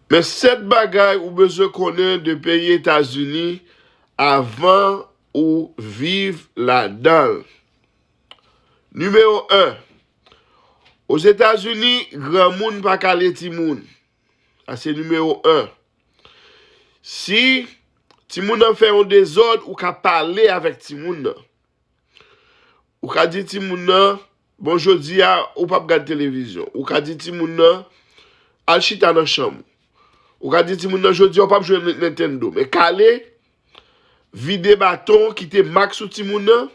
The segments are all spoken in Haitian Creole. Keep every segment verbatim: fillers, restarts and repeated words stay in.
Men sèt bagay ou bezwen konnen de peyi Etazini avan ou viv ladan l. Nimewo en, Ozetazini, granmoun pa kale timoun. Sa se nimewo en. Si timoun nan fè yon dezòd, ou ka pale avèk timoun nan. Ou ka di timoun nan, bon, jodi a, ou p ap gad televizyon. Ou ka di timoun nan, al chita nan chanm ou. Ou ka di timoun nan, jodi a, ou p ap jwe Nintendo. Men kale, vide baton, kite mak sou timoun nan.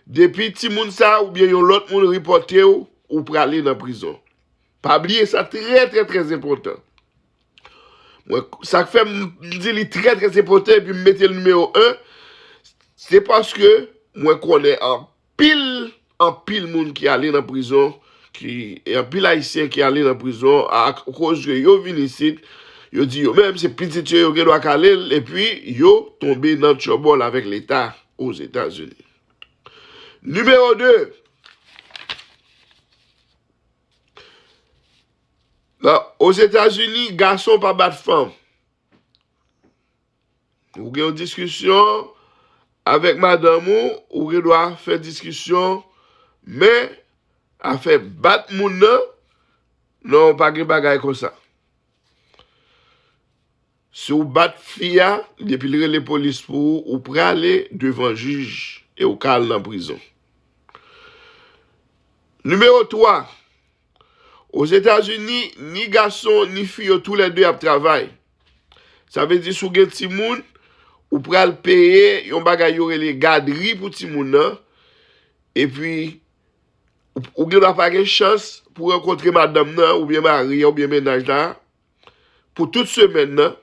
Depi timoun sa oubyen yon lòt moun ripòte w, ou prale nan prizon. Pa bliye sa, trè, trè, trè enpòtan. Mwen, sa k fè m di li trè, trè enpòtan epi m mete l nimewo en, se paske mwen konnen anpil, anpil moun ki ale nan prizon, ki, e anpil Ayisyen ki ale nan prizon akoz ke yo vin isit, yo di yo menm se pitit yo, yo gen dwa kale l, epi yo tonbe nan tchòbòl avèk Leta Ozetazini. Nimewo de, nan, Ozetazini, gason pa bat fanm. Ou gen yon diskisyon avèk madanm ou, ou gen dwa fè diskisyon, men afè bat moun nan, non, pa gen bagay konsa. Si w bat fi a, depi l rele polis pou ou, ou prale devan jij e ou ka al nan prizon. Nimewo twa, Ozetazini, ni gason ni fi yo toulède ap travay. Sa vle di si w gen timoun, ou pral peye yon bagay yo rele gadri pou timoun nan, epi ou, ou gen dwa pa gen chans pou rankontre madanm nan oubyen mari a oubyen mennaj la pou tout semèn nan.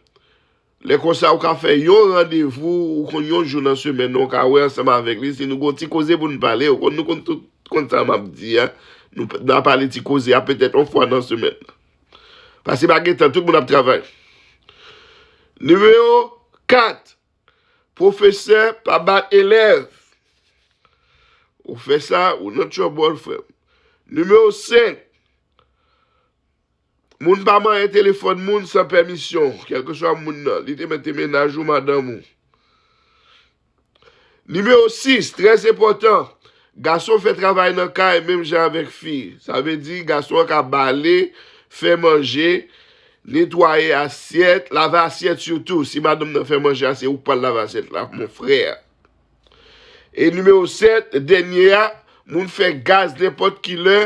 Lè konsa, ou ka fè yon randevou, ou konn yon jou nan semèn nan, ou ka wè ansanm avèk li, si nou gon ti koze pou n pale, ou konn nou konn tout konn sa m ap di a, nou p- n a pale ti koze a petèt yon fwa nan semèn nan. Paske pa gen tan, tout moun ap travay. Nimewo kat, pwofesè pa bat elèv. Ou fè sa, ou nan tchòbòl, frè m. Nimewo senk, moun pa manyen telefòn moun san pèmisyon, kèlkeswa moun nan, li te mèt te mennaj ou, madanm ou. Nimewo sis, trè enpòtan, gason fè travay nan kay menm jan avèk fi. Sa vle di gason an ka bale, fè manje, netwaye asyèt, lave asyèt sitou. Si madanm nan fè manje a, se ou k pral lave asyèt la, mon frè. E nimewo sèt, dènye a, moun fè gaz nenpòt ki lè,